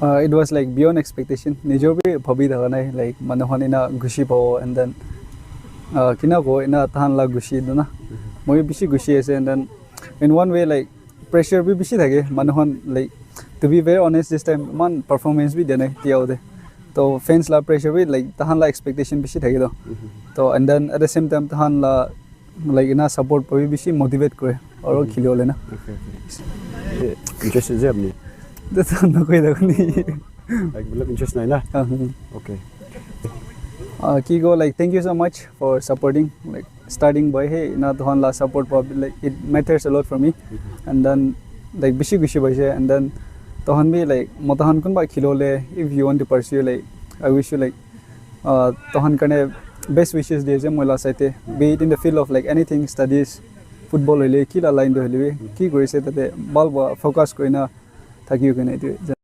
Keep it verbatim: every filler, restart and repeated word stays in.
Uh, it was like beyond expectation. Nijor bi bhabi thaka nai, like manu khan ina gushi pabo, and then uh, kina ko ina tahan la gushi etu na. Moi bishi gushi ase, and then in one way like pressure bi bishi thake manu khan, like, to be very honest, this time man performance bi denai tia ode. To fans la pressure bi, like, tahan la expectation bishi thake to. To and then at the same time tahan la, like, ina support pa bi bishi motivate kore aro khili bole na. Interest ase apni? That's not quite a Like, matlab interest nai na? Uh, Okay. uh, ki ko, like, thank you so much for supporting, like, starting boy. Hey, na tohan la support pa, like, it matters a lot for me. And then, like, bishi gushi paise, and then tohan bi, like, motahan kunba khilole, if you want to pursue, like, I wish you, like, uh, tohan karne best wishes di ase moi la side te, be it in the field of, like, anything, studies, football hoile ki la line te hoile bi, ki kuri ase tate bhal pa focus kurina thaki kena etu.